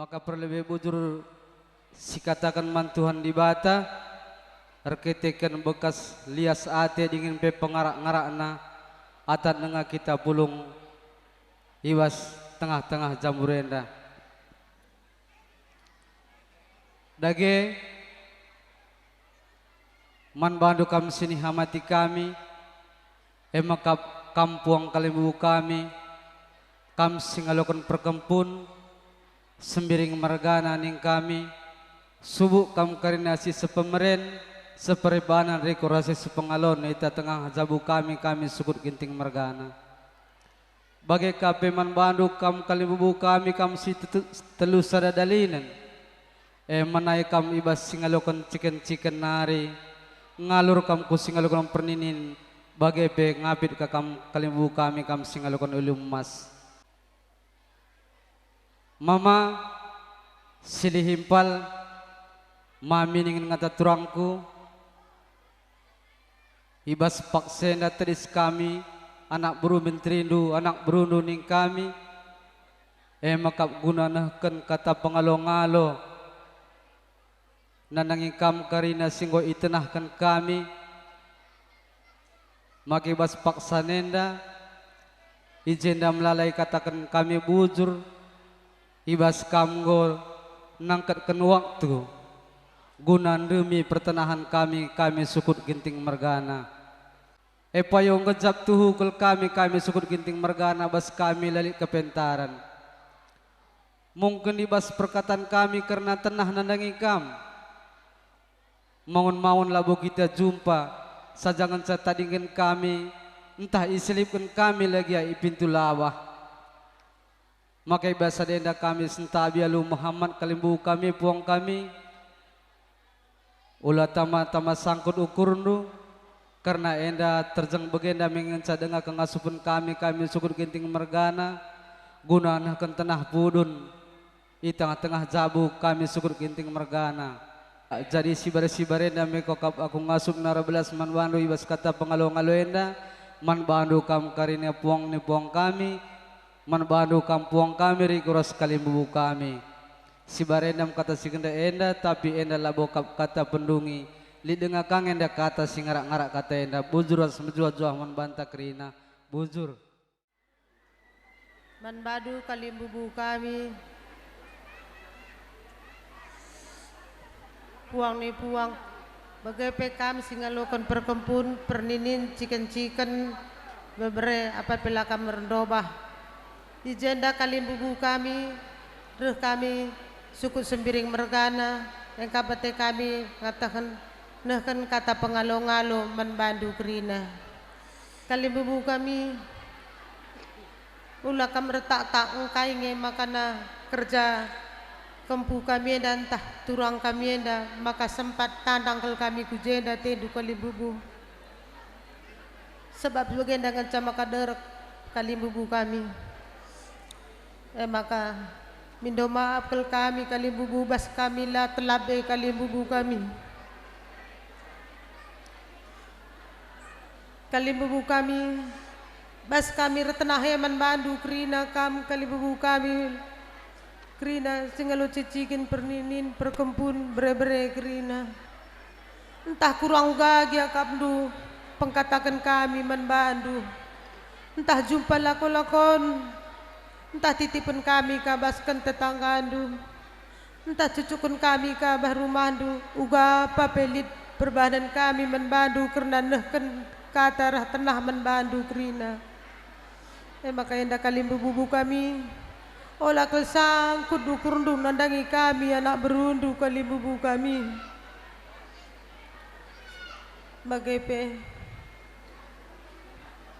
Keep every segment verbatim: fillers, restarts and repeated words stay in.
Maka perlebe bujur sikataken man Tuhan Dibata, erkiteken bekas lias ate dingen pe pengarak-ngarakna, atat denga kita pulung i bas tengah-tengah jambur enda. Dage, man bandu kam si nihamati kami, e maka kam puang kalimbubu kami, kam si ngaloken perkempun, sembiring mergana ning kami, subuk kam kerina si sepemeren, seperibanan, rikut ras si sepengalon i tengah jabu kami, kami sukut Ginting mergana. Bage ka pe man bandu kam kalimbubu kami, kam si tetu-, telu sada dalinen. E menai kam i bas si ngaloken ciken-ciken nari, ngalur kam ku si ngaloken perninin, bage pe ngapit ka kam kalimbubu kami, kam si ngaloken ulu emas. Mama, Silihimpal, mami ningen ngata turangku, i bas paksa enda tedis kami, anak beru menterindu, anak berundu ning kami, e maka guna nehken kata pengalo-ngalo, nandangi kam kerina si enggo itenahken kami, maka i bas paksa enda, i jenda melala ikataken kami bujur, i bas kam enggo nangketken waktu guna ndemi pertenahen kami, kami sukut Ginting mergana. E payo ngejap tuhu kal kami, kami sukut Ginting mergana, bas kami la lit kepentaren. Mungkin i bas perkatan kami kerna tenah nandangi kam. Maun-maun labo kita jumpa, saja ngenca tadingken kami, ntah iselipken kami lagi i pintu lawah. Maka i bas sada enda kami sentabi alu Muhammad kalimbubu kami, puang kami. Ula tama-tama sangkut ukurndu, kerna enda terjeng bagenda me ngenca denga kengasupen kami, kami sukut Ginting mergana, guna nehken tenah pudun i tengah-tengah jabu kami sukut Ginting mergana. Jadi sibare-sibare enda me kuakap aku ngasup nara belas man bandu i bas kata pengalo-ngalo enda, man bandu kam kerina puang ni puang kami, man bandu kam puang kami, rikut ras kalimbubu kami. Sibare enda me kata si kende enda, tapi enda labo kap kata pendungi. Lit denga ka nge enda kata si ngarak-ngarak kata enda, bujur ras mejuah-juah man banta kerina. Bujur. Man bandu kalimbubu kami, puang ni puang, bage pe kam si ngaloken perkempun, perninin, ciken-ciken, bebere, apa pe la kam erndobah. I jenda kalimbubu kami, reh kami sukut Sembiring mergana, engkap ate kami ngataken, nehken kata pengalo-ngalo man bandu kerina. Kalimbubu kami, ula kam ertaktak engkai nge makana kerja kempu kami enda ntah turang kami enda, maka sempat tandang kal kami ku jenda atendu kalimbubu. Sebab bagenda ngenca maka derek kalimbubu kami. E maka, mindo maap kal kami kalimbubu bas kami la telap e kalimbubu kami. Kalimbubu kami, bas kami ertenah e man bandu kerina kam kalimbubu kami, kerina si ngalo ciken-ciken, perninin, perkempun, bere-bere kerina. Ntah kurang uga gia akapndu pengkataken kami man bandu, ntah jumpa lako-lakon, ntah titipen kami kabasken tetanggandu, ntah cucuken kami kabah rumahndu, uga apa pe lit perbahanen kami man bandu kerna nehken kata reh tenah man bandu kerina. E maka enda kalimbubu kami, ola kal sangkut ukurndu nandangi kami anak berundu kalimbubu kami. Bage pe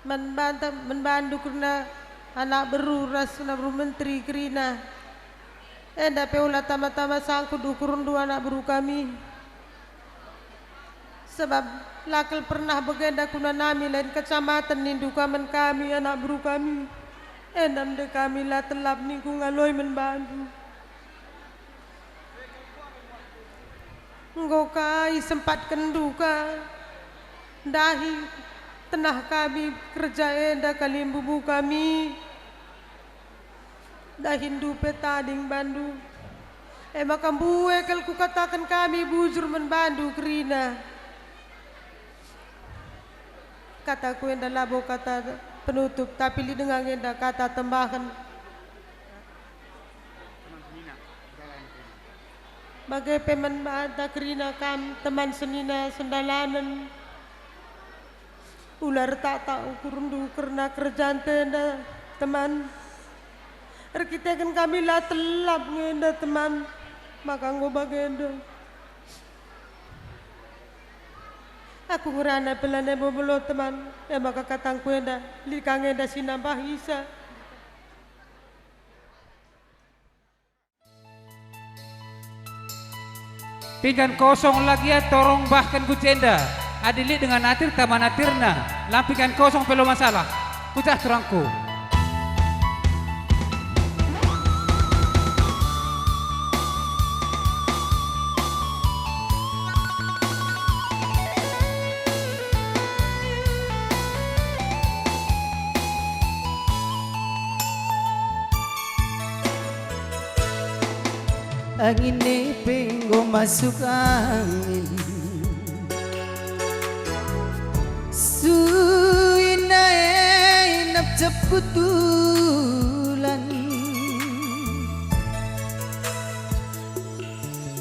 man banta, man bandu kerna anak beru ras anak beru menteri kerina. Enda pe ola tama-tama sangkut ukurndu anak beru kami. Sebab la kal pernah bagenda kunanami lain kecamatan nindu ka man kami anak beru kami. Enda nde kami la telap ningku ngaloi man bandu. Enggo ka isempatkenndu ka ndahi tenah kami kerja enda kalimbubu kami. Dahinndu pe tading bandu. E maka mbue kal kukataken kami bujur man bandu kerina. Kataku enda labo kata penutup, tapi lit denga nge enda kata tambahen. Bage pe man banta kerina kam, teman senina sendalanen. Ula ertaktak ukurndu kerna kerjanta enda, teman. Erkiteken kami la telap nge enda, teman, maka enggo bagenda. Aku ngerana pe lanai mebelut, teman, e maka katangku enda lit ka nge enda si nambah isa. Pinggan kosong la gia torong bahken ku jenda, adi lit denga natir tama natirna, lam pinggan kosong pe la masalah. Kucah turangku. Angin e pe enggo masuk angin. Suina e napcap kutulan.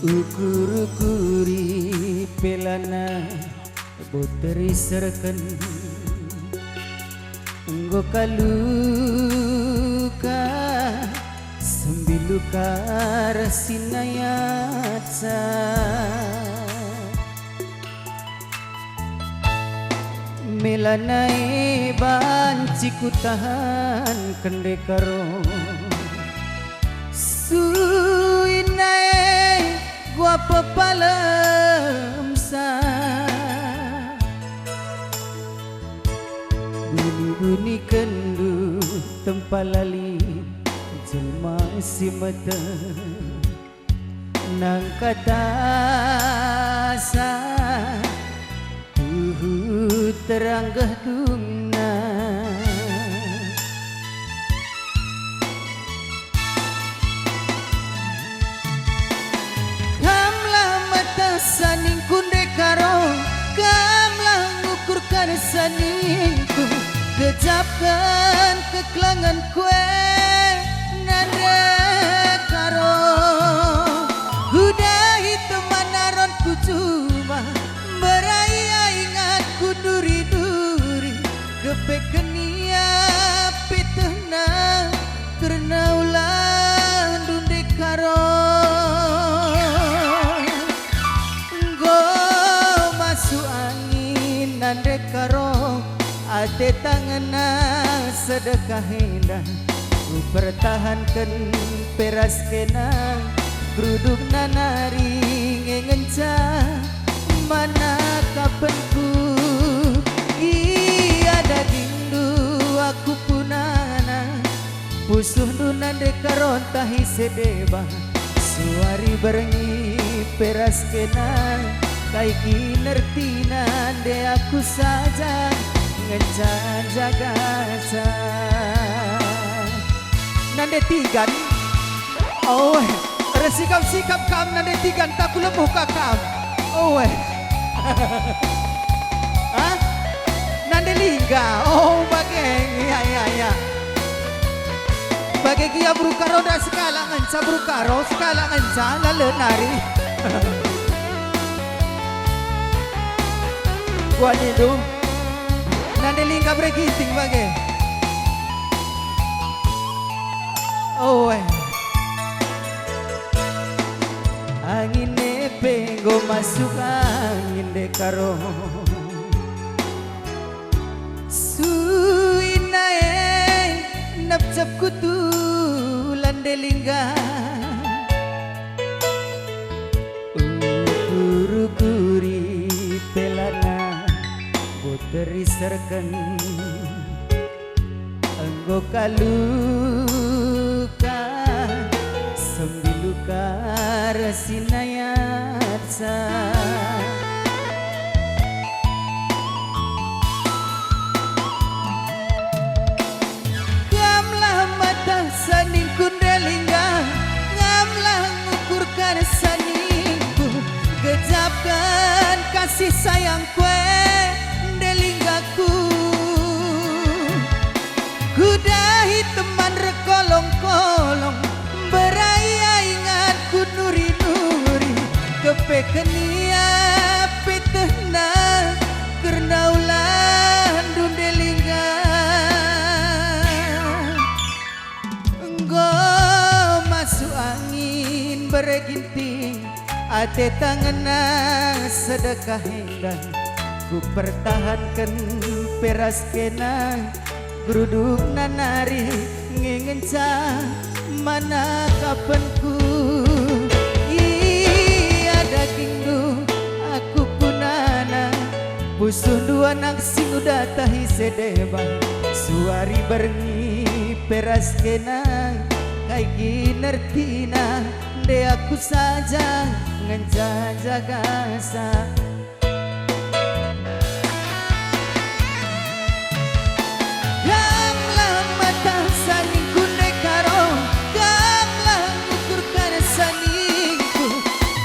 Ukur-ukuri pelana. Buteri serken enggo kaluka, sembiluka ras sinayatsa. Melana e banci kutahan kende karo. Suina e gua pepalemsa. Buni-bunikendu tempalali jelma si meteh. Nangkatasa tuhu teranggeh dungna. Kamlah matah saningku ndekaro, kamlah ngukurkan saningku, gejapken keklengen kue nande karo. Kudahi teman aronku juma, mberai ingatku duri-duri, kepeken ia pitehna kerna ulahndu ndekaro. Enggo masuk angin nande karo, ate tangenna sedekah enda. Kupertahanken pe ras kena, gerudukna nari nge ngenca mana kapenku. Ia dagingndu aku punana, pusuhndu nande karo ntah ise deba. Suari berngi pe ras kena, kai kin ertina nande aku saja ngenca jagasa. Nande tigan, oh, ersikap-sikap kam nande tigan, tak kulebuh ka kam. Oh, ah, nande lingga, oh, bage, ya, ya, ya. Bage gia beru karo nda sekalak ngenca, beru karo sekalak ngenca, lale nari. Buat itu, nande lingga bere ginting bage. Oe. Angin e pe enggo masuk angin ndekaro. Suina e napcap kutulan nande lingga. Ukur-ukuri pelana, buteri serken enggo kaluka, sembiluka ras sinayatsa. Kamlah matah saningku nande lingga, kamlah ngukurka Kasih sayangku e, nde linggaku. Kudahi teman erkolong-kolong, mberai inganku nuri-nuri, kepeken ia pe tehna kerna ulandu nde lingga. Enggo masuk angin bere ginting, ateta ngena sedekah enda. Kupertahanken pe ras kena, gerudukna nari nge ngenca mana kapenku. Ia dagingndu, aku punana, pusuhndu anak si nguda tahi si deba, suari berngi pe ras kena, kai kin ertina, nde aku saja ngenca jagasa. Gamlah mata saningku nde karo, gamlah ukurken saningku,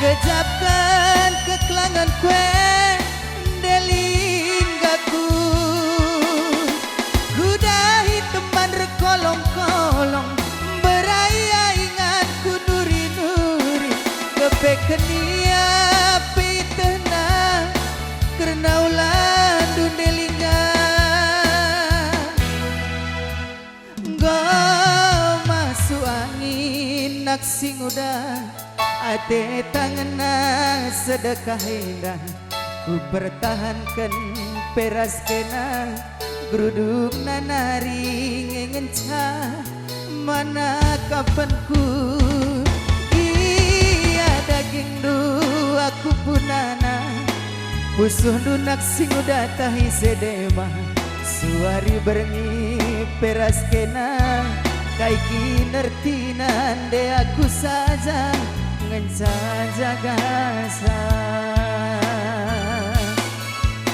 gejapken kekelengenku e, nde linggaku. Kudahi teman erkolong-kolong, mberai inganku nuri-nuri, kepeken ia pe tehna kerna ulandu nde lingga. Enggo masuk angin nak si nguda, ateta ngena sedekah enda. Kupertahanken pe ras kena, gerudukna nari nge ngenca mana kapenku. Ia dagingndu, aku punana, pusuhndu nak si nguda tahi si deba, suari berngi pe ras kena, kai kin ertina, nde aku saja ngenca jagasa.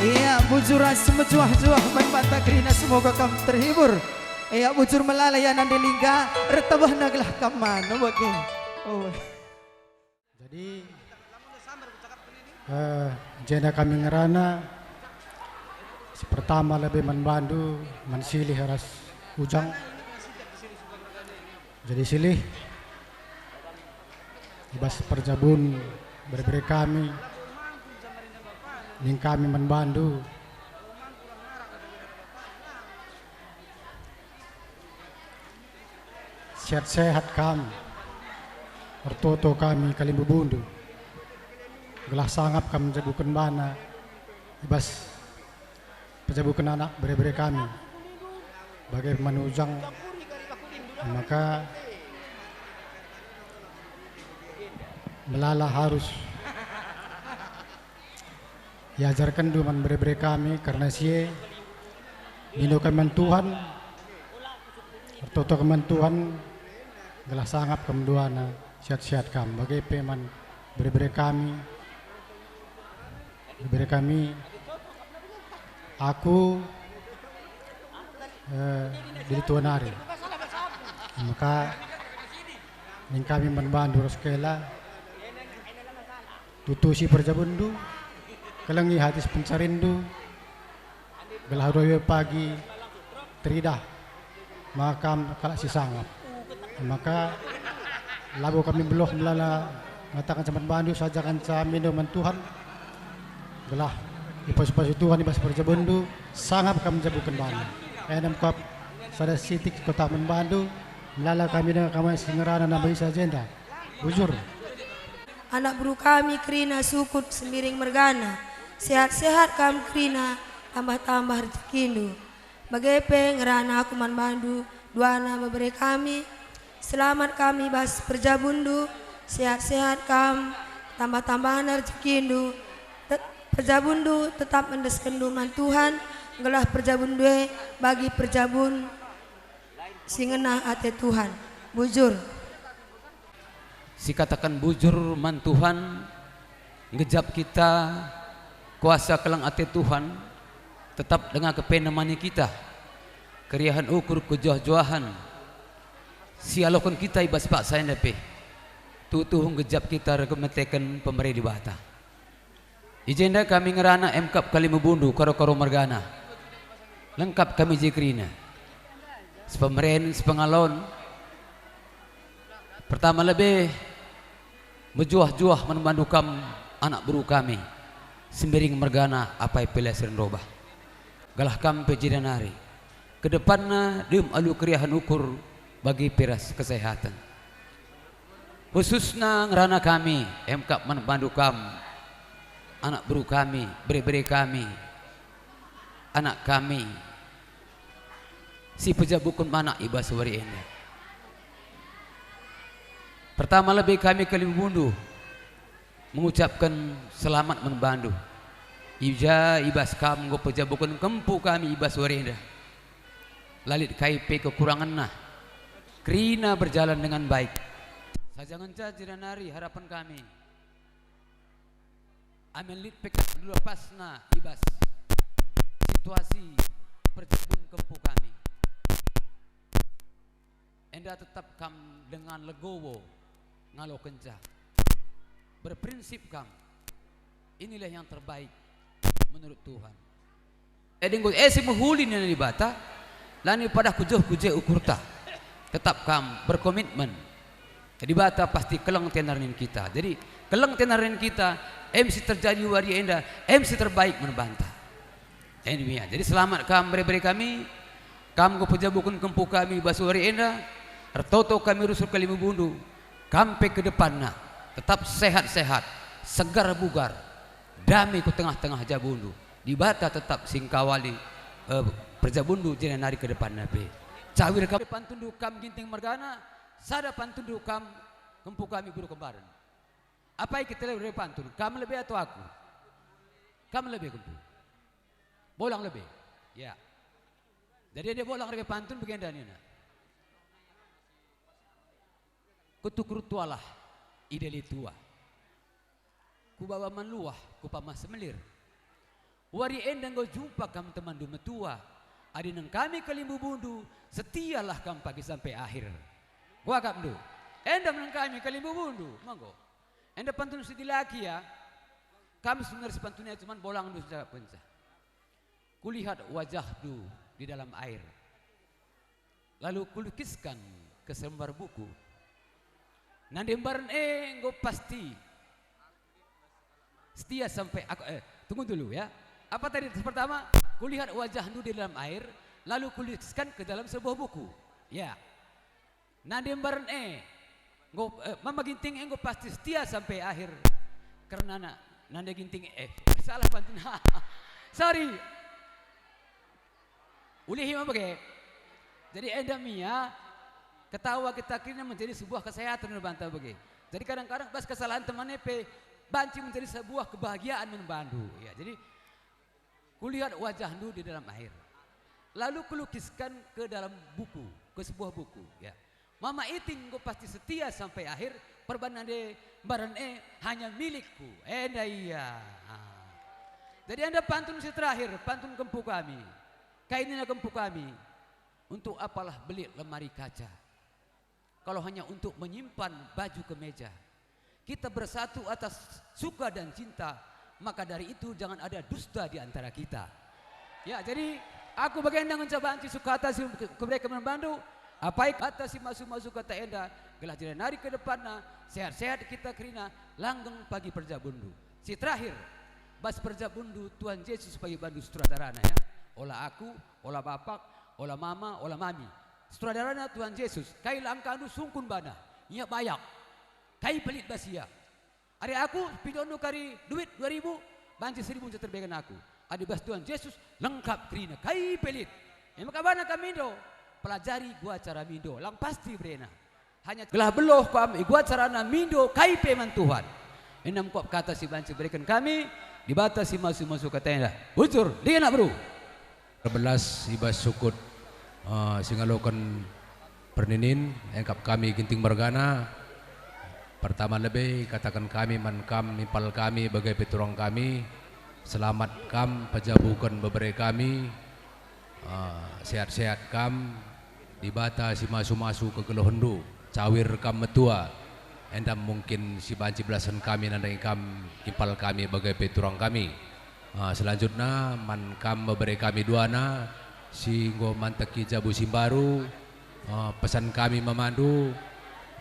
Ia bujur ras mejuah-juah man banta kerina, semoga kam terhibur. Ia bujur melala ia nande lingga, ertebehna gelah kam man bage. Oh. Jadi, eh, jenda kami ngerana, si pertama lebe man bandu, man Silih ras Ujang. Jadi Silih, i bas perjabun bere-bere kami, ning kami man bandu, sehat-sehat kam, ertoto kami kalimbubundu, gelah sangap kam njabuken bana i bas pejabuken anak bere-bere kami, bage man Ujang, maka melala harus iajarkenndu man bere-bere kami, kerna si e mindo kami man Tuhan, ertoto kami man Tuhan, gelah sangap kam duana, sehat-sehat kam, bage pe man bere-bere kami. Ibere kami, aku, eh, dili tua nari. Maka ning kami man bandu ras kela, tutusi perjabundu, kelengi hati si pencarinndu, gelah rue pagi teridah maka kam kalak si sangap. Maka labo kami beluh melala ngataken si man bandu saja ngenca mindo man Tuhan, gelah ipasu-pasu Tuhan i bas perjabundu, sangap kam njabuken bana. Enda me kap sada sitik kutah man bandu, melala kami denga kam si ngerana nambah isa jenda. Bujur. Anak beru kami kerina Sukut Sembiring mergana. Sehat-sehat kam kerina, tambah-tambah rejekindu. Bage pe ngerana aku man bandu, duana bebere kami. Selamat kami bas perjabundu, sehat-sehat kam, tambah-tambahna rejekindu. Tet-, perjabundu tetap endeskenndu man Tuhan, gelah perjabundu e bagi perjabun si ngena ate Tuhan. Bujur. Sikataken bujur man Tuhan, ngejap kita kuasa keleng ate Tuhan, tetap denga kepe nemani kita, keriahen ukur kejuah-juahen si ialoken kita i bas paksa enda pe, tuhu-tuhu ngejap kita erkiteken pemere Dibata. I jenda kami ngerana emkap kalimbubu ndu karo-karo mergana. Lengkap kami je kerina. Sepemeren, sepengalon. Pertama lebe, mejuah-juah man bandu kam anak beru kami, Sembiring mergana apai pe la sirin robah. Gelah kam pe jenda nari. Kedepanna dem alu keriahen ukur bagi pe ras kesehaten. Khususna ngerana kami, emkap man bandu kam, anak beru kami, bere-bere kami, anak kami, si pejabuken anak i bas wari enda. Pertama lebe kami kalimbubundu mengucapken selamat man bandu. I ja i bas kam enggo pejabuken kempu kami i bas wari enda. La lit kai pe kekurangenna. Kerina berjalan dengan baik. Saja ngenca jenda nari harapen kami. Amin lit pe kam alu lepasna i bas situasi perjabun kempu kami. Enda tetap kam dengan legowo ngalokenca. Berprinsip kam. Inilah yang terbaik menurut Tuhan. Adi enggo e si mehuli nina Dibata, lanai padah kujoh-kujoh ukurta. Tetap kam berkomitmen. Dibata pasti keleng tenaren kita. Jadi, keleng tenaren kita, em si terjadi wari enda, em si terbaik man banta. Enda ia. Jadi, selamat kam bere-bere kami. Kam enggo pejabuken kempu kami bas wari enda. Ertoto kami rusur kalimbubundu. Kam pe ke depanna tetap sehat-sehat, segar bugar. Dame ku tengah-tengah jabundu. Dibata tetap si ngkawali, eh, perjabundu jenda nari ke depanna pe. Cawir kam pantunndu kam Ginting mergana, sada pantunndu kam kempu kami beru Kembaren. Apai kita lebe pantun, kam lebe atau aku? Kam lebe kempu. Bolang lebe. Ya. Jadi adi bolang lebe pantun bagenda nina. Kutukur tualah, idele tua. Kubaba man luah, kupama semelir. Wari enda enggo jumpa kam temanndu metua. Adi nengkami kalimbubundu, setialah kam pagi sampai akhir. Kuakapndu. Enda nengkami kalimbubundu, monggo. Enda pantun si dilaki ya. Kam sebenarnya si pantunnya cuman bolangndu saja penca. Kulihat wajahndu di dalam air. Lalu kulukiskan ke selembar buku. Nande mbaren e enggo pasti setia sampai aku, eh, tunggu dulu ya. Apa tadi? Pertama, kulihat wajahndu di dalam air, lalu kulukiskan ke dalam sebuah buku. Ya. Nande mbaren e, enggo, eh, Mama Ginting enggo pasti setia sampai akhir. Kerna na-, nande Ginting, eh, salah pantun. Sorry. Ulihi me bage. Jadi enda mia, ketawa kita kerina menjadi sebuah kesehatan man banta bage. Jadi kadang-kadang bas kesalahan teman e pe banci menjadi sebuah kebahagiaan man bandu. Ya, jadi kulihat wajahndu di dalam air. Lalu kulukiskan ke dalam buku, ke sebuah buku, ya. Mama Iting enggo pasti setia sampai akhir, perban nande mbaren e hanya milikku. Enda ia. Jadi enda pantun si terakhir, pantun kempu kami. Kai nina kempu kami? Untuk apalah belit lemari kaca, kalau hanya untuk menyimpan baju kemeja? Kita bersatu atas suka dan cinta, maka dari itu jangan ada dusta di antara kita. Ya, jadi aku bagenda ngenca banci sukata si ku-, kubereken man bandu, apai kata si masu-masu kata enda, gelah jenda nari ke depanna, sehat-sehat kita kerina, langgeng pagi perjabundu. Si terakhir, bas perjabundu Tuhan Jesus pagi bandu sutradara ya. Ola aku, ola bapak, ola mama, ola mami. Sutradara Tuhan Jesus, kai langkandu sungkun bana, ia bayak. Kai pelit bas ia? Ari aku, pindondu kari duit dua ribu, banci seribu nca terbegen aku. Adi bas Tuhan Jesus, lengkap kerina, kai pelit. E maka bana kami ndo, pelajari gua cara mindo, lang pasti berena. Hanya gelah beluh kam i gua carana mindo kai pe man Tuhan. Enda me kata si banci bereken kami, Dibata si masu-masu kata enda. Bujur, dia nak beru. Erbelas i bas sukut, eh, si ngaloken perninin, engkap kami Ginting mergana. Pertama lebe, kataken kami man kam, nimpal kami, bage pe turang kami, selamat kam, pejabuken bebere kami, eh, sehat-sehat kam, Dibata si masu-masu kegeluhenndu, cawir kam metua. Enda mungkin si banci belasken kami nandangi kam impal kami bage pe turang kami. Ah, selanjutna man kam bebere kami duana si enggo manteki jabu si mbaru, ah, pesan kami man bandu,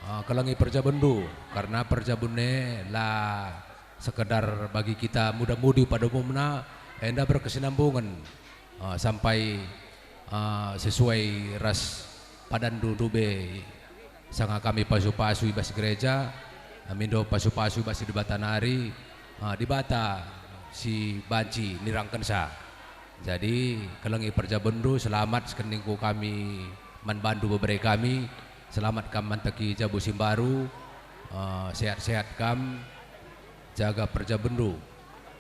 ah, kelengi perjabundu, karna perjabun e la sekedar bagi kita muda-mudi pada umumna, enda berkesinambungen, eh, sampai, eh, sesuai ras padanndu ndube sanga kami pasu-pasu i bas gereja, eh, mindo pasu-pasu i bas Dibata nari, eh, Dibata si banci nirangkenca. Jadi, kelengi perjabundu, selamat sekeningku kami man bandu bebere kami, selamat kam manteki jabu si mbaru, eh, sehat-sehat kam, jaga perjabundu.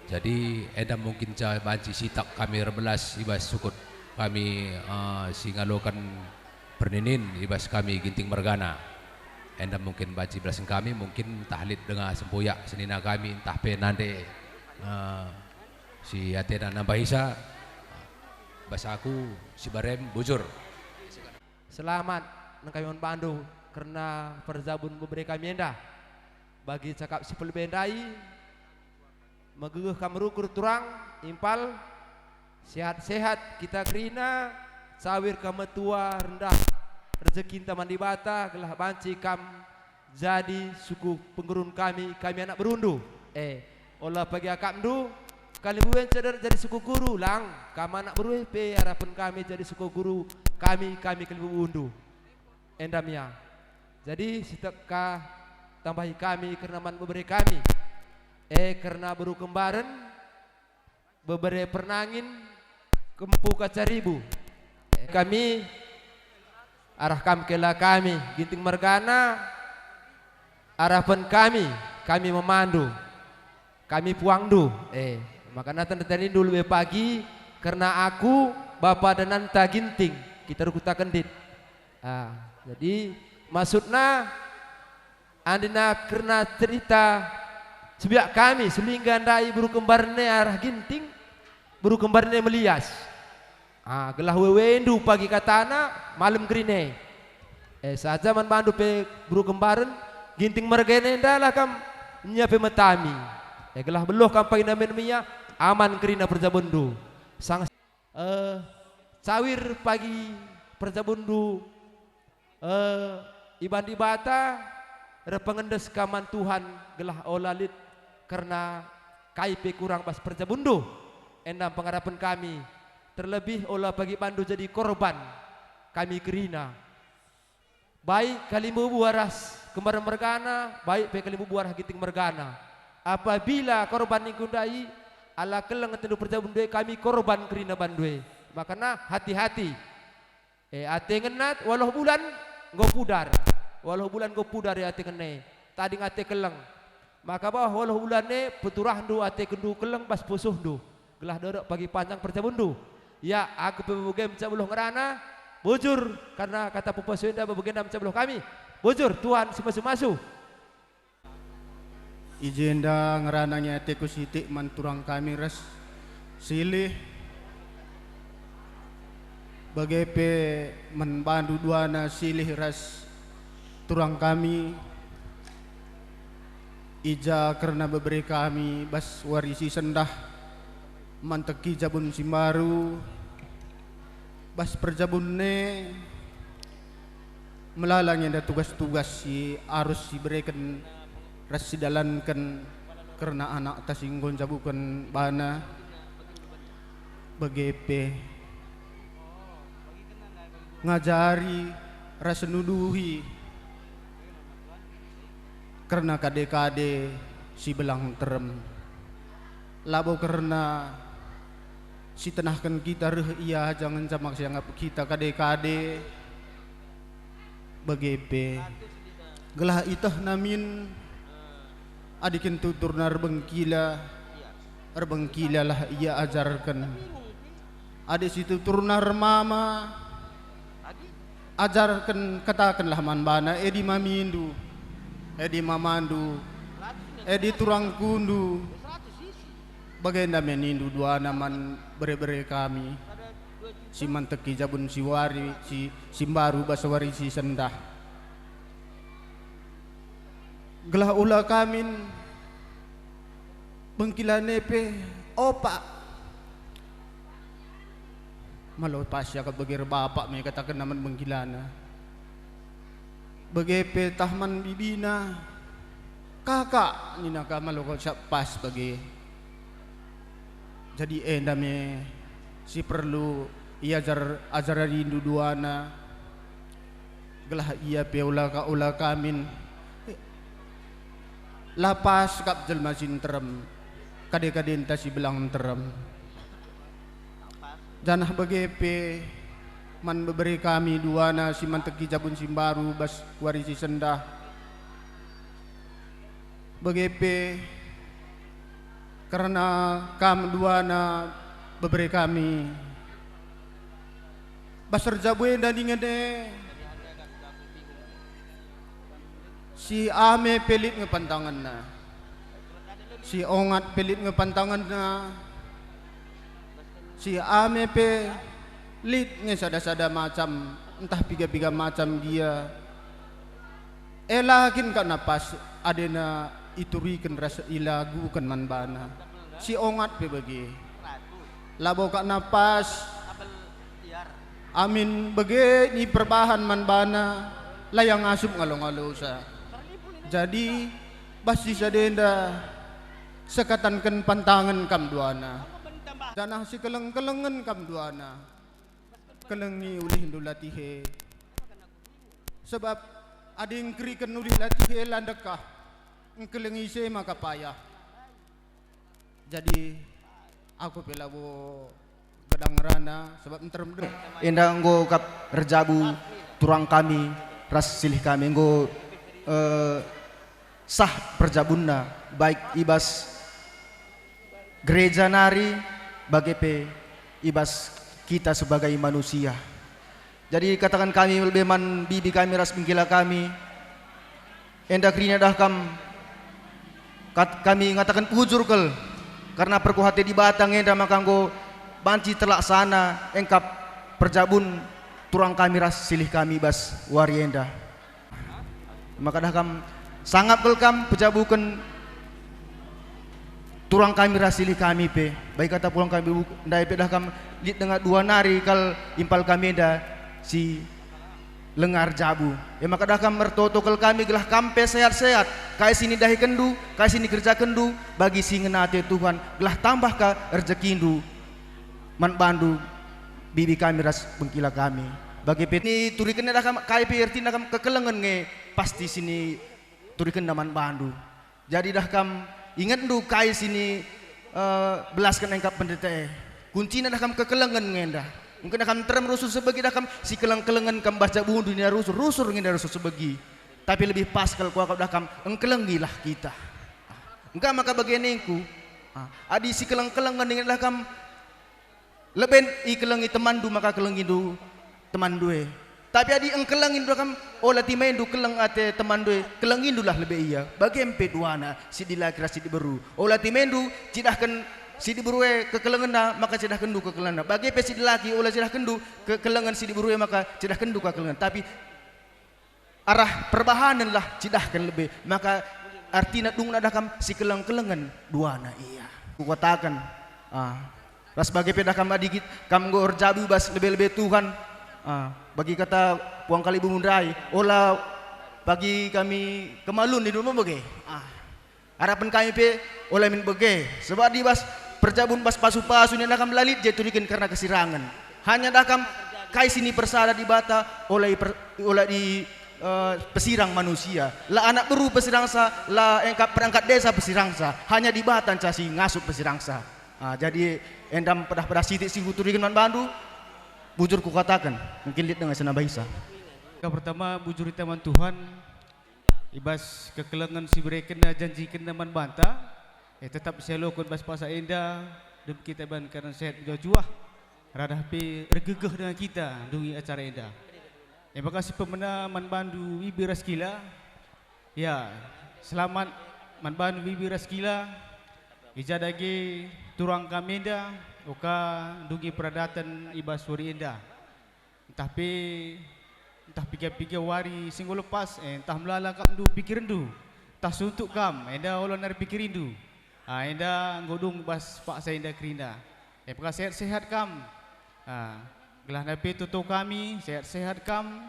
Jadi, enda mungkin ca banci sitak kami erbelas i bas sukut kami, eh, si ngaloken perninin i bas kami Ginting mergana. Enda mungkin banci belasken kami, mungkin ntah lit denga sempuyak senina kami, ntah pe nande, eh, si atena nambahisa, bas aku si barem bujur. Selamat nengkami man bandu kerna perjabun bebere kami enda. Bagi cakap si pelebe ndai, megegeh kam merukur turang, impal, sehat-sehat kita kerina, cawir kam metua, rendah rejekinta man Dibata, gelah banci kam jadi suku pengurun kami, kami anak berundu. Eh, ola pagi akapndu, kalimbubu e cedar jadi suku guru, lang, kam anak beru e pe arapen kami jadi suku guru, kami, kami kalimbubundu. Enda mia. Jadi, sitek ka tambahi kami kerna man bebere kami. Eh, kerna beru kembaren, bebere pernangin, kempu kaca ribu. Eh, kami, arah kam kela kami, Ginting mergana, arapen kami, kami memandu, kami puangndu. Eh, maka nata-natanindu lebe pagi, kerna aku, bapa dan nanta Ginting, kita rukutaken dit. Ah, jadi, maksudna, andina kerna cerita sebiak kami, Sulingga ndai beru kembaren e arah Ginting, beru kembaren e melias. Ah, gelah wewendu pagi katana, malem kerina e. Eh, saja man bandu pe beru kembaren, Ginting mergana e ndalah kam nia pe metami. Eh, gelah beluh kam pagi namen mia, aman kerina perjabundu. Sang, eh, cawir pagi perjabundu, eh, iban Dibata, erpengendes kam man Tuhan gelah ola lit kerna kai pe kurang bas perjabundu. Enda pengarapen kami, terlebih ola pagi bandu jadi korban kami kerina. Baik kalimbubu arah kembaren mergana, baik pe kalimbubu arah Ginting mergana. Apabila korban ningku ndai, ala keleng atendu perjabundu e kami korban kerina bandu e. Makana hati-hati. E, ate ngena waluh bulan enggo pudar. Waluh bulan enggo pudar e ate ngena e. Tading ate keleng. Maka bawah waluh bulan e peturahndu atekenndu keleng bas pusuhndu, gelah dorok pagi panjang perjabundu. Ya, aku pe bage-bage mencabuloh ngerana, bujur, karna kata pupusu enda bage-bage mencabuloh kami. Bujur, Tuhan si masu-masu. I jenda ngerana nge ateku sitik man turang kami ras silih, bage pe man bandu duana silih ras turang kami, i ja kerna bebere kami bas wari si sendah manteki jabun si mbaru, bas perjabun e, melala nge enda tugas-tugas si arus sibereken ras sidalanken kerna anakta si enggo njabuken bana, bage pe ngajari ras nuduhi kerna kade-kade si belang terem. Labo kerna si tenahken kita reh ia aja ngenca maka sianggap kita kade-kade, bage pe gelah ietehna min adi kin tuturna erbengkila, erbengkilalah ia ajarken. Adi si tuturna ermama, ajarken, katakenlah man bana, "Edi mamindu, edi mamandu, edi turangkundu." Bagenda me nindu duana man bere-bere kami, si manteki jabun si wari, si, si mbaru bas wari si sendah. Gelah ula kamin bengkilana pe opak. Malo pas siakap bage erbapa me katakenna man bengkilana. Bage pe tah man bibina, "Kakak," nina ka, malo kal siakap pas bage. Jadi enda me si perlu iajar-ajarindu duana, gelah ia pe ula ka-, ula kamin. La pas kap jelma si nterem, kade-kadenta si belang nterem. Janah bage pe man bebere kami duana si manteki jabun si mbaru bas wari si sendah. Bage pe kerna kam duana bebere kami. Bas erjabu enda dingen e, si ame pe lit nge pantangenna, si ongat pe lit nge pantangenna, si ame pe lit nge sada-sada macam, ntah piga-piga macam gia. E la kin kap na pas adena ituriken ras ilaguken man bana. Si ongat pe bage. Labo kap na pas. Amin bage ni perbahan man bana, la ia ngasup ngalo-ngalosa. Jadi, bas si sadenda, sekatanken pantangen kam duana. Janah sikeleng-kelengen kam duana. Kelengi ulihndu latih e. Sebab adi engkeriken ulih latih e la ndekah, engkelengi ise maka payah. Jadi, aku pe labo gedang ngerana, sebab nterem deh. Enda enggo kap erjabu turang kami ras silih kami enggo, eh, sah perjabunna, baik i bas gereja nari, bage pe i bas kita sebagai manusia. Jadi kataken kami lebe man bibi kami ras bengkila kami, enda kerina dah kam, kat-, kami ngataken bujur kal, kerna perkuah ate Dibata nge enda maka enggo banci terlaksana engkap perjabun turang kami ras silih kami bas wari enda. Maka dah kam sangap kal kam pejabuken turang kami ras silih kami pe. Bagi kata pulang kami bu-, ndai pe dah kam lit denga dua nari kal impal kami enda si lenga erjabu. E maka dah kam ertoto kal kami gelah kam pe sehat-sehat, kai si nidahikenndu, kai si nikerjakenndu bagi si ngena ate Tuhan, gelah tambah ka erjekindu man bandu, bibi kami ras bengkila kami. Bage pe niturikenna dah kam, kai pe ertina kam kekelengen nge pasti si niturikenna man bandu. Jadi dah kam ingetndu kai si ni, eh, belasken engkap pendeta e. Kuncina dah kam kekelengen nge enda. Mungkin dah kam nterem rusur sebegi dah kam sikeleng-kelengen kam bas jabundu nina rusur, rusur nge enda rusur sebegi. Tapi lebih pas kal kuakap dah kam engkelengilah kita. Engka maka bage ningku. Ah, adi sikeleng-kelengen nge enda dah kam leben ikelengi temanndu maka kelengindu temanndu e. Tapi adi engkelengindu kam, ola timendu keleng ate temanndu e, kelengindulah lebe ia. Bage pe duana, si dilaki ras si diberu. Ola timendu cidahken si diberu e kekelengenna, maka cidahkenndu kekelengenna. Bage pe si dilaki ola cidahkenndu kekelengen si diberu e, maka cidahkenndu kekelengen. Tapi arah perbahanenlah cidahken lebe, maka artina dungna dah kam sikeleng-kelengen duana ia. Kukataken, ah, ras bage pe dah kam adi git-, kam enggo erjabu bas lebe-lebe Tuhan, ah, bagi kata puang kalibumu ndai, ola bagi kami kemalun di rumah bage. Ah. Arapen kami pe ola min bage, sebab adi bas perjabun bas pasu-pasu nina kam la lit je turiken kerna kesirangen. Hanya dah kam kai si nipersada Dibata ola iper-, ola di, eh, pesirang manusia. La anak beru pesirangsa, la engkap perangkat desa pesirangsa, hanya Dibata nca si ngasup pesirangsa. Ah, jadi enda pedah-pedah sitik si kuturiken man bandu, bujur kukataken, mungkin lit denga senambahisa. Yang pertama, bujur ita man Tuhan, i bas kekelengen si iberekenNa, janjikenNa man banta, e, tetap sialoken bas paksa enda, dem kita ban keadaan sehat mejuah-juah, radah pe ergegeh dengan kita ndungi acara enda. E maka si pemena man bandu bibi ras kila, ya, selamat man bandu bibi ras kila, i ja dage turang kami enda, oka ndungi peradaten i bas wari enda. Ntah pe, ntah piga-piga wari si enggo lepas, eh, ntah melala kap ndu pikirndu, tah suntuk kam, enda ola nari pikirindu. Ah, enda enggo dung bas paksa enda kerina. E maka sehat-sehat kam. Ah, gelahna pe toto kami, sehat-sehat kam,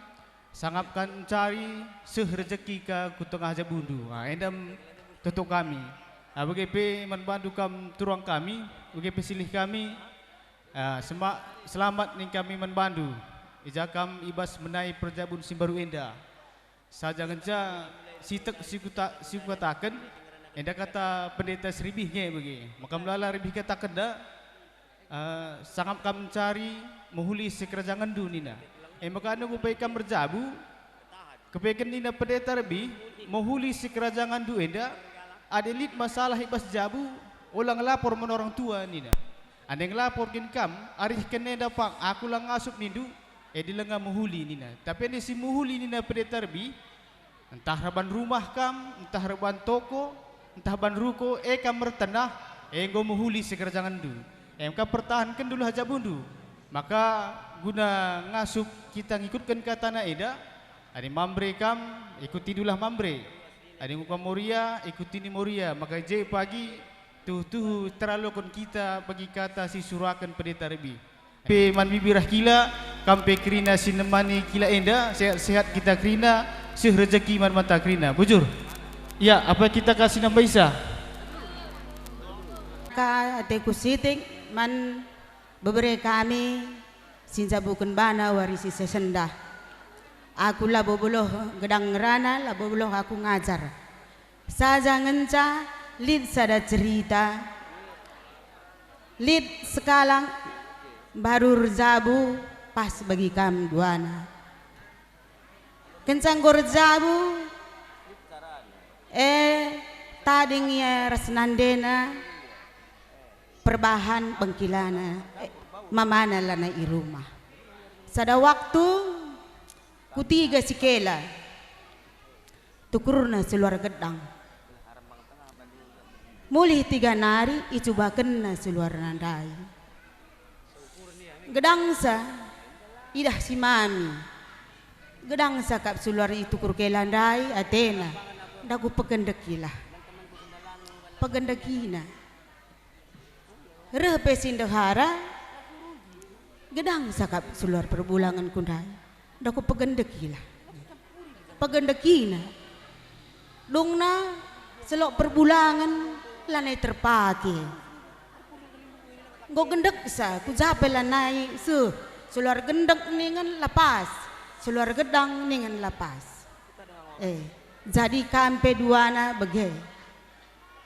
sangap kam ncari seh rejeki ka ku tengah jabundu. Ah, enda em toto kami. Ah, bage pe man bandu kam turang kami, bage pe silih kami. Ah, sema-, selamat ning kami man bandu, i ja kam i bas menai perjabun si mbaru enda. Saja ngenca sitik si kuta-, si kukataken, enda kata Pendeta Seribih nge bage. Maka melala Rebih katakenda, eh, sangap kam ncari mehuli sikerajangenndu nina. E maka nunggu bai kam erjabu, kepeken nina Pendeta Rebih, mehuli sikerajangenndu enda, adi lit masalah i bas jabu, ola ngelapor man orang tua nina. Adi ngelapor kin kam, arihken enda pang aku la ngasup nindu, e dilenga mehuli nina. Tapi adi si mehuli nina Pendeta Rebih, ntah erban rumah kam, ntah erban toko, ntah erban ruko, e kam ertenah, e enggo mehuli sikerajangenndu. E maka pertahankendulah jabundu. Maka guna ngasup kita ngikutken katana enda, adi Mamre kam, ikutindulah Mamre. Adi enggo kam Moria, ikutini Moria, maka i je pagi tuhu-tuhu teraloken kita bagi kata si isuruhaken Pendeta Rebih. Pe man bibi reh kila, kam pe kerina si nemani kila enda, sehat-sehat kita kerina, seh rejeki man banta kerina. Bujur? Ya, apa kita kasih nambah isa? Ka ateku sitik man bebere kami si njabuken bana wari si sendah. Aku labo beluh gedang ngerana, labo beluh aku ngajar. Saja ngenca lit sada cerita, lit sekalak mbaru erjabu pas bagi kam duana. Kenca enggo erjabu, e, tading ia ras nandena perbahan bengkilana, e, mamana lanai i rumah. Sada waktu, kutiga si kela, tukurna seluar gedang. Mulih tiga nari icubakenna seluarna ndai. Gedangsa idah si mami. Gedangsa kap seluar itukur kela ndai atena. Ndaku pegendekilah. Pegendekina. Reh pe si ndehara, gedang sakap seluar perbulangenku ndai. Ndaku pegendekilah. Pegendekina. Dungna selok perbulangen lanai terpake. Enggo gendeksa, ku ja pe lanai, seh, seluar gendek ningen la pas, seluar gedang ningen la pas. Eh, jadi kam pe duana bage.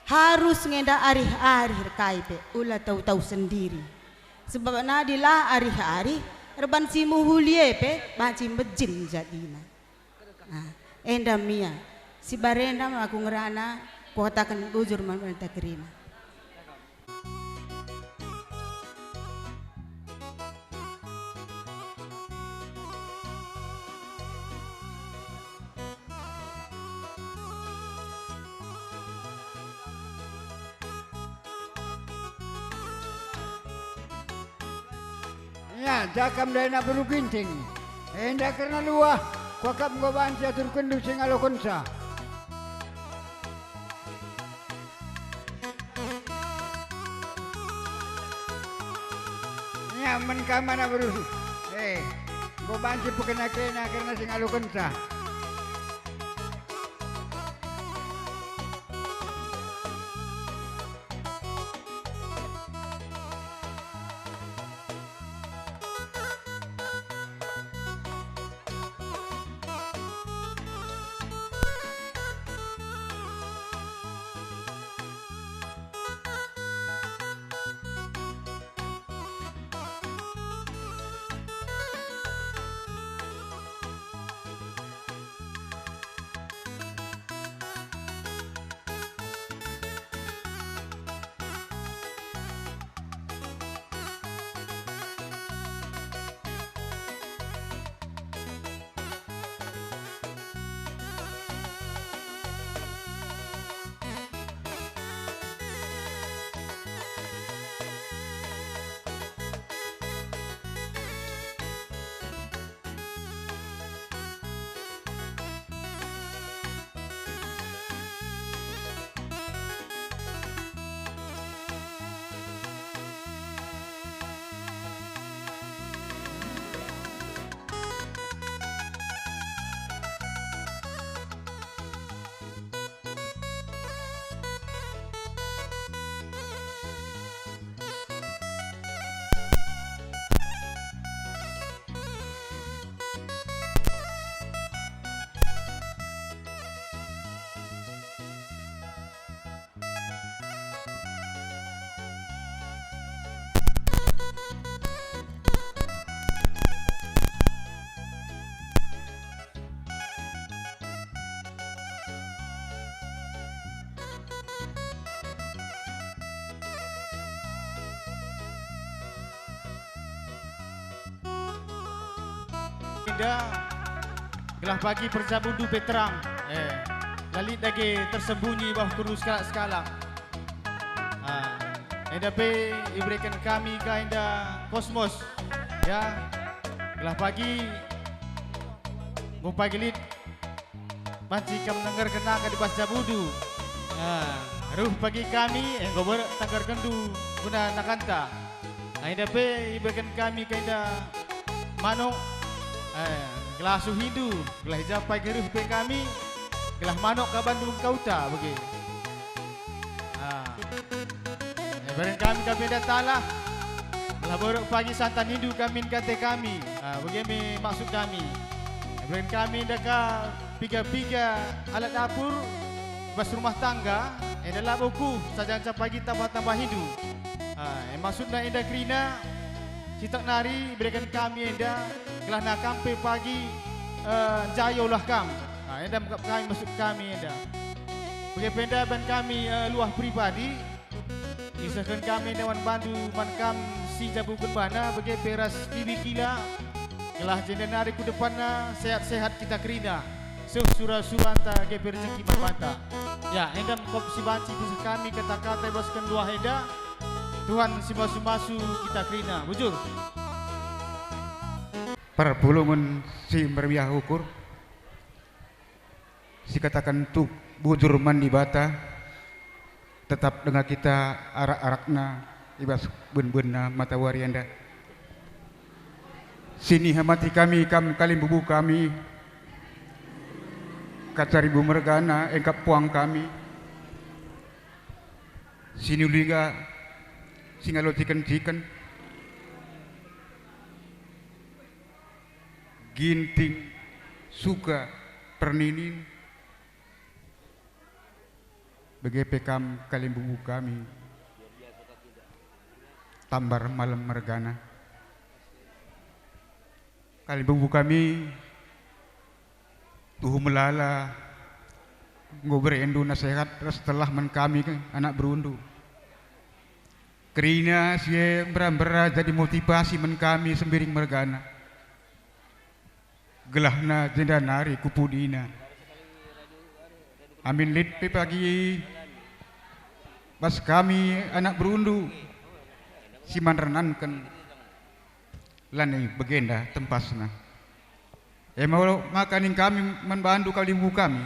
Harus ngenda arih-arih kai pe, ula tau-tau sendiri. Sebab nadi la arih-arih, erban si mehuli e pe banci mejin jadina. Ah, enda mia, si barenda aku ngerana, kukataken bujur man banta kerina. Ya, jakam daina beru Ginting. Enda kerna luah, kuakap enggo banci aturkenndu si ngalokenca. Ya, men kam anak beru. Eh, enggo banci pekena-kena kerna si ngalokenca. Ya, gelah bagi perjabundu pe terang. Eh, la lit dage tersembunyi bas kurndu sekalak-sekalak. Ah, enda pe ibereken kami ka enda kosmos. Ya, gelah bagi, enggo pagi lit banci kam nenggerken nangka di bas jabundu. Ah, reh pagi kami, enggo berek tanggerkenndu guna nangkanta. Enda pe ibereken kami ka enda manuk, eh, gelah suhindu, gelah i ja pagi reh pe kami, gelah manuk ka bandu engkauta bage. Ah. Ibereken kami ka pe enda talah, gelah berek pagi santan nindu kami kate kami. Ah, bage me maksud kami. Ibereken kami enda ka piga-piga alat dapur bas rumah tangga, enda labo kuh, saja nca pagi tambah-tambah nindu. Ah, e maksudna enda kerina, sitik nari ibereken kami enda, gelahna kam pe pagi, eh, njayo lah kam. Ah, enda me kap kami maksud kami enda. Bage pe enda ban kami, eh, luah pribadi, isehken kami enda man bandu man kam si njabuken bana, bage pe ras Bibi Kila, gelah jenda nari ku depanna sehat-sehat kita kerina, seh sura-suranta, bage pe rejeki man banta. Ya, enda me kap si banci iseh kami kata-kata ibasken luah enda. Tuhan si masu-masu kita kerina. Bujur. Perpulungen si meriah ukur, sikataken tuk bujur man Dibata, tetap denga kita arak-arakna i bas ben-benna matawari enda. Siniha mati kami kam kalimbubu kami, kacaribu mergana engkap puang kami, sinulinga singalo ciken-ciken, ginting, suka, perninin, bage pe kam kalimbubu kami, tambar malem mergana. Kalimbubu kami, tuhu melala enggo berendu nasehat ras telah man kami anak berundu. Kerina si e mbera-mbera jadi motivasi man kami sembiring mergana. Gelahna jenda nari ku pudina. Amin lit pe pagi bas kami anak berundu si man renanken, lanai bagenda tempasna. E maka nina kami man bandu kalimbubu kami,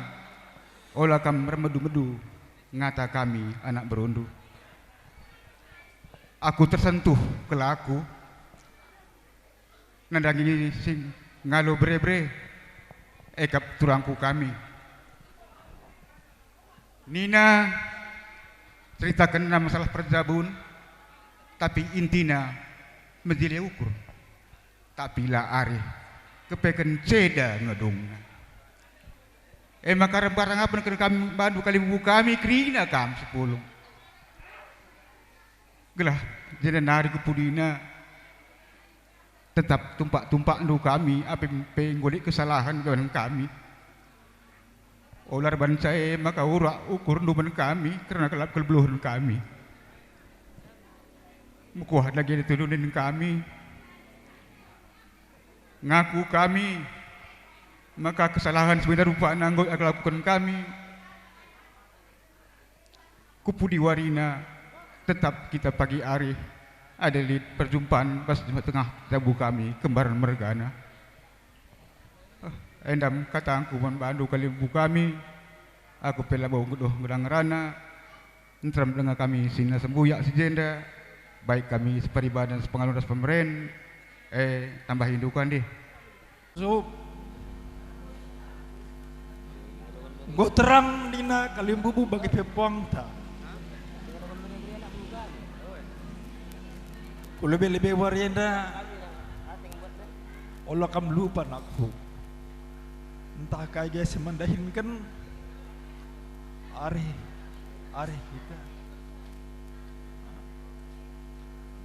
ola kam ermedu-medu ngata kami anak berundu. Aku tersentuh kelaku nandangi si ngalo bere-bere, e kap turangku kami. Nina, ceritakenna masalah perjabun, tapi intina mejile ukur, tapi la arih, kepeken ceda ngedungna. E maka rembah rangapen kami bandu kalimbubu kami kerina kam sepulung. Gelah jenda nari ku pudina, tetap tumpak-tumpakndu kami, ape pe enggo lit kesalahen man kami. Ola erbanca e maka urak ukurndu man kami kerna kelap kelebeluhen kami. Mekuah dage tulunen kami. Ngaku kami maka kesalahen si bena rupana enggo ikelakuken kami. Ku pudi warina, tetap kita pagi arih, adi lit perjumpan bas tengah jabu kami kembaran mergana. Eh, enda me katangku man bandu kalimbubu kami, aku pe labo nggeduh nggeluh ngerana, nterem denga kami si nina sembuyak si jenda, baik kami separibadan, sepengalo ras pemeren, eh, tambahindu ka ndih. So, enggo terang nina kalimbubu bagi pe puangta. Ku lebe-lebe wari enda, ola kam lupa nakku. Ntah kai gia si mendahinken, arih, arih kita.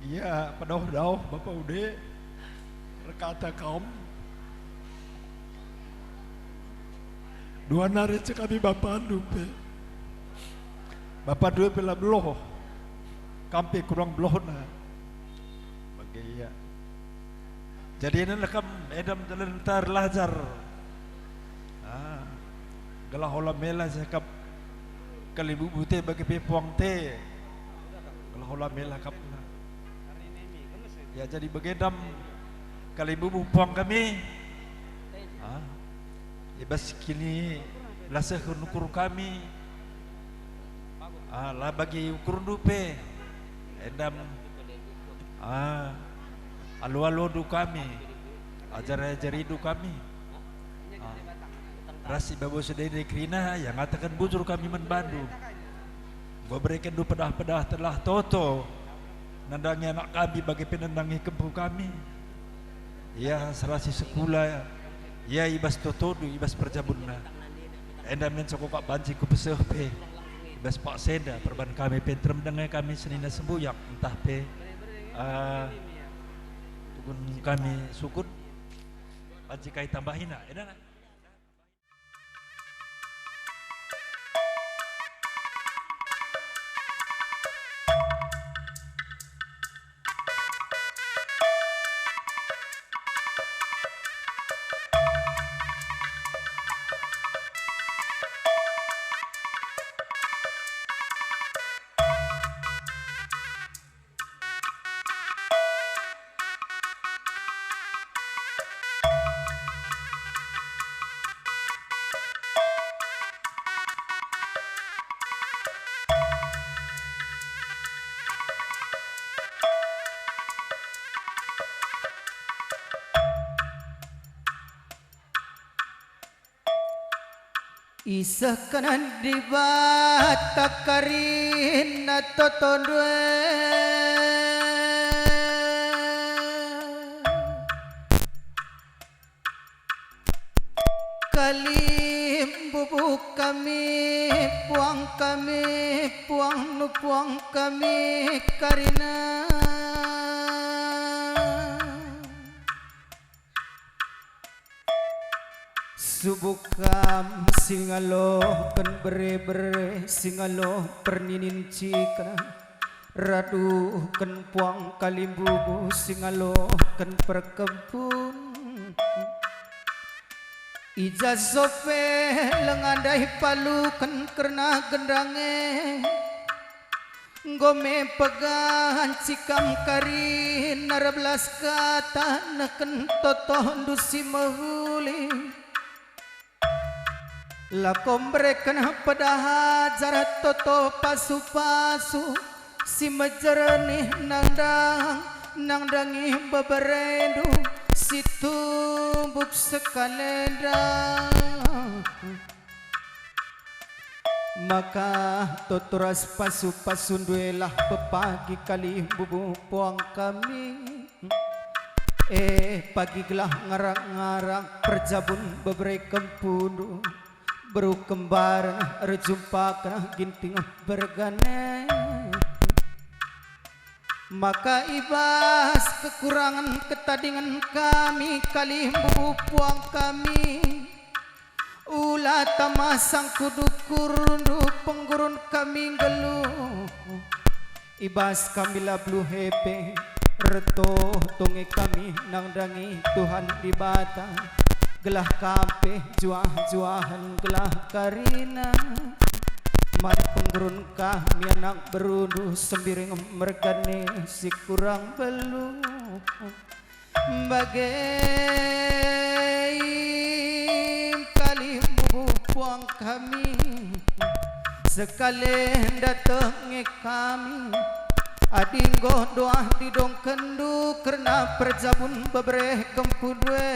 Gia pedauh-dauh Bapa Ude erkata kam, dua nari cekami bapandu pe. Bapandu pe la beluh, kam pe kurang beluhna. Bage ia. Jadi enda kam, enda dalan ta erlajar. Ah, gelah ola mela sekap kalimbubu te bage pe puang te. Gelah ola mela kap. Ya, jadi bage enda kalimbubu puang kami. Ah, i bas kinilasehken ukur kami. Ah, la bagi ukurndu pe. Enda, ah, alu-alundu kami, ajar-ajarindu kami. Ah, ras i babo si enda kerina, ya ngataken bujur kami man bandu. Enggo berekenndu pedah-pedah telah toto nandangi anak kami bage pe nandangi kempu kami. Ia serasi sekula, ia i bas totondu, i bas perjabunna. Enda min sokok banci kupeseh pe i bas paksa enda perban kami pe nterem denga kami senina sembuyak ntah pe, ah, tugun kami sukut banci kai tambahina. Enda. Isehken Dibata kerina totondu e. Kalimbubu kami, puang kami, puang nu puang kami kerina. Subuk kam si ngalohken bere-bere, si ngaloh perninin cikna, raduhken puang kalimbubu si ngalohken perkempun. I ja so pe langa ndai paluken kerna gendang e. Enggo me peganci kam kerina erbelas kata nehken totondu si mehuli. La ko mbereken pedah ajar toto pasu-pasu si mejernih nandang, nandangi beberendu si tumbuk sekalenda. Maka toto ras pasu-pasundu e lah pepagi kalimbubu puang kami. E pagi gelah ngarak-ngarak perjabun bebere kempundu, beru kembar erjumpaken ginting bergane. Maka i bas kekurangen ketadingen kami kalimbubu puang kami, ula tama sangkudu kurndu penggurun kami nggeluh. I bas kami la beluh e pe, retoh tonge kami nandangi Tuhan Dibata, gelah kam pe juah-juahen gelah kerina. Man penggurun kami anak berundu sembiring mergane si kurang beluh. Bage kalimbubu puang kami, sekali dateng nge kami. Adi enggo doah didongkenndu kerna perjabun bebereh kempundu e,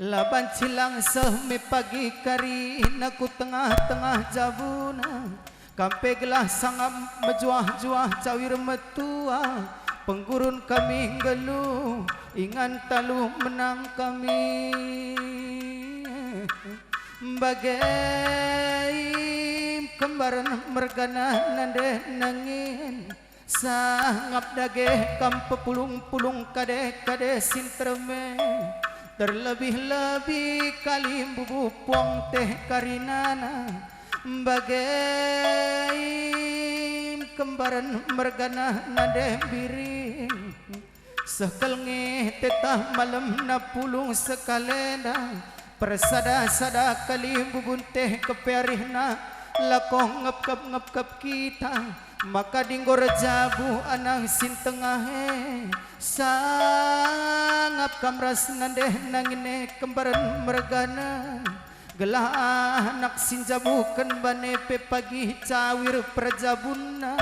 la banci lang seh me pagi kerina ku tengah-tengah jabuna. Kam pe gelah sangap mejuah-juah cawir metua, penggurun kami nggeluh ingan talu menang kami. Bage kembaren mergana nande nangin, sangap dage kam pepulung-pulung kade-kade si nterem e, terlebih-lebih kalimbubu puang teh karinana. Bage kembaren mergana nande biring, Seh kal nge tetah malemna pulung sekalenda, persada-sada kalimbubun teh kepe arihna, lako ngepkep ngepkep kita, maka dinggo erjabu anak si tengah e, sangap kam ras nandeh nangin e kembaren mergana. Gelah anak si njabuken bane pe pagi cawir perjabunna,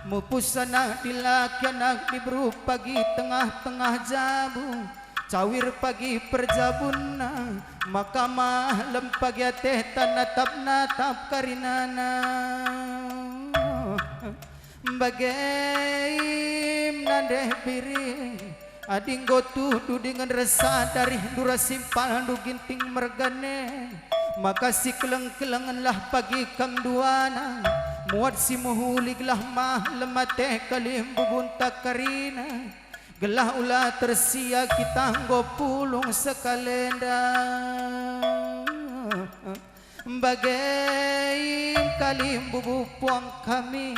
mupus anak dilaki anak diberu pagi tengah-tengah jabu, cawir pagi perjabunna, maka malem pagi atehta natap-natap karinana. Bage im nandeh biring, adi enggo tudu dingen ersadari ndura simpalndu Ginting mergana, maka sikeleng-kelengenlah pagi kam duana, muat si mehuli gelah malem ateh kalimbubunta karina, gelah ula tersia kita enggo pulung sekalenda. Bage im kalimbubu puang kami,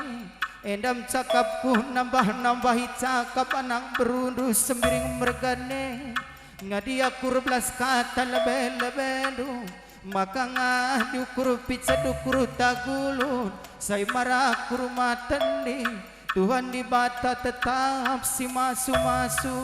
enda me cakapku nambah-nambahi cakap anak berundu Sembiring mergana. Ngadi aku erbelas kata lebe-lebendu, maka ngadi ukur picet ukur tagulun, sai mara aku rumah tending. Tuhan Dibata tetap si masu-masu.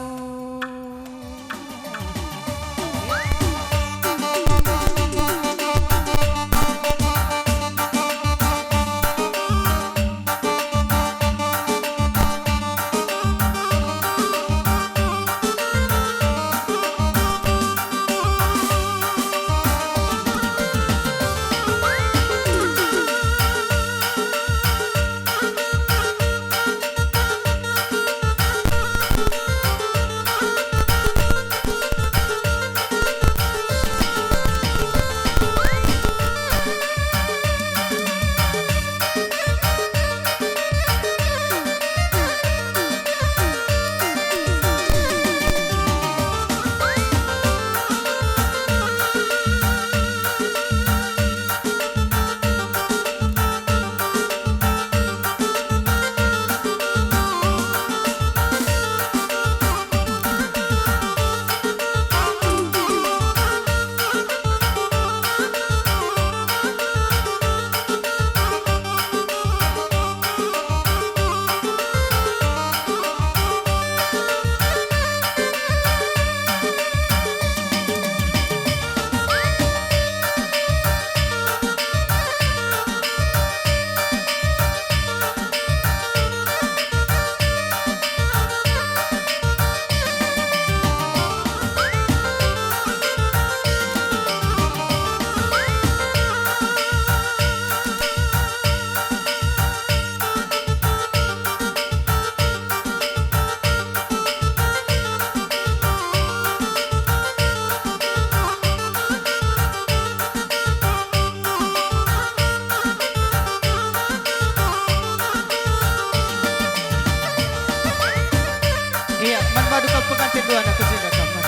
Iya, man badu kap pengantin dua anak kecil datang, man.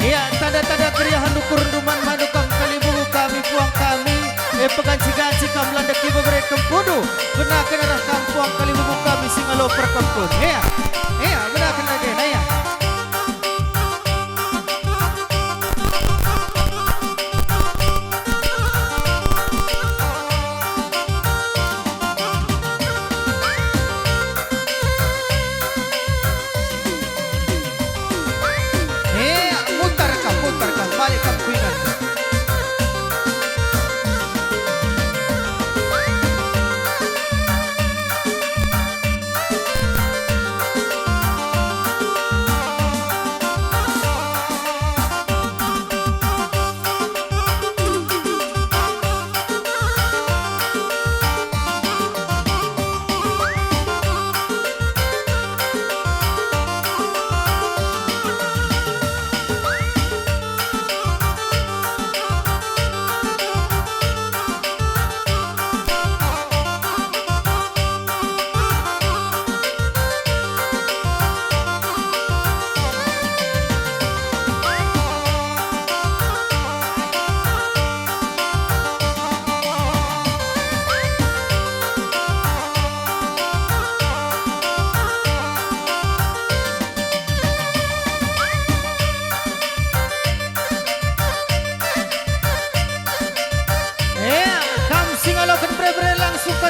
Ia, tanda-tanda keriahen ukurndu man mandu kam kalimbubu kami, puang kami, e, peganci-ganci kam landek ibebereken pundu, benaken arah kam puang kalimbubu kami si ngalo perkempun. Ia, ia, benaken dage, nah, ia. Eh, mutar kam, mutar kam, balik kam ku ingan.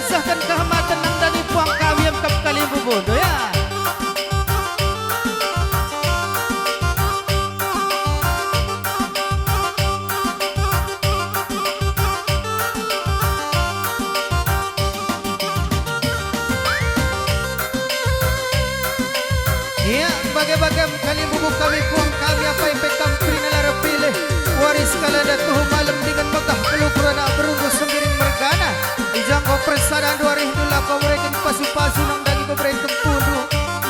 Sahken kehamaten nandangi puang kami emkap kalimbubu, ya. Ia, bage-bagem kalimbubu kami puang kami apai pe kam kerina lara pilih. Waris kalenda tuhu malem dingen megah pelupur anak berunggu senggiring mergana. I jangko persadandu arihndu la kubereken pasu-pasu nandangi bebere tempundu.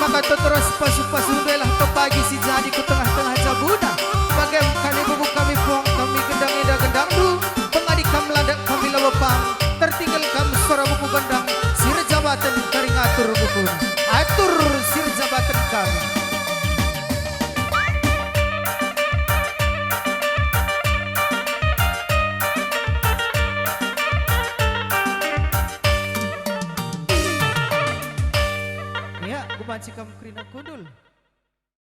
Maka toto ras pasu-pasundu elah pepagi si jadi ku tengah-tengah jabuna. Bagem kalimbubu kami puang kami gendang enda gendangndu. Pengadi kam landak kami labo pang, tertinggal kam suara buku gendang, si erjabaten kari ngatur bukuna. Atur si erjabaten kami. Ya, kubanci kam kerina kundul.